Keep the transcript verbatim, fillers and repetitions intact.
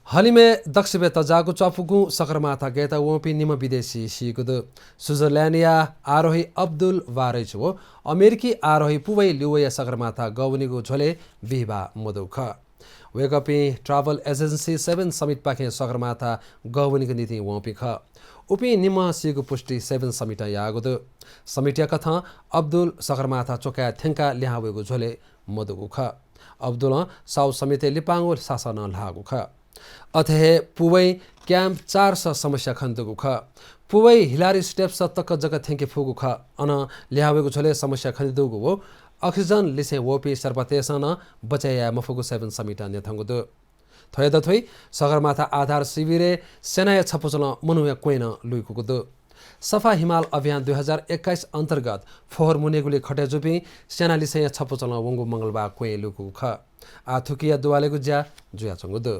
हलिमय् दक्वसिबय् तज्याःगु च्वापुगुं सगरमाथा गयेत वंपिं निम्ह विदेशी सीगु दु। स्विजरल्याण्डया आरोही अब्दुल वारैच व अमेरिकी आरोही पुवै ल्युवैया सगरमाथा गः वनीगु झ्वलय् बिहिबाः मदुगु खः। वय्कःपिं travel agency Seven Summit पाखें सगरमाथा गः वनीगु निंतिं वंपिं खः। उपिं निम्हं सीगु पुष्टि Seven Summit-ं याःगु दु। Summit-या कथं अब्दुल सगरमाथा च्वकाय् थ्यंकाः लिहां वयेगु झ्वलय् मदुगु खः। अब्दुलं South Summit-य् लिपांगु सासः नं ल्हाःगु खः। अथे हे पुवैं camp चार सः समस्या खनेदुगु खः। पुवैं Hillary Steps तक जक थ्यंके फुगु खः। अनं लिहां वयेगु झ्वलय् समस्या खनेदुगु व oxygen लिसें वःपिं शेर्पातय्सं नं बचय् याये मफुगु Seven Summit-ं न्यंकूगु दु। थ्वयात थ्वइ सगरमाथा आधार शिविरय् सेनाया छपुचलं मनूया क्वँय् नं लुइकूगु दु। सफा हिमाल अभियान दुई हजार एक्काइस अन्तर्गत फोहोर मुनेगुली खटे जूपिं सेना लिसेंया छपुचलं वंगु मंगलबार क्वँय् लुइकूगु खः। आः थुकिया दुवालेगु ज्या जुयाच्वंगु दु।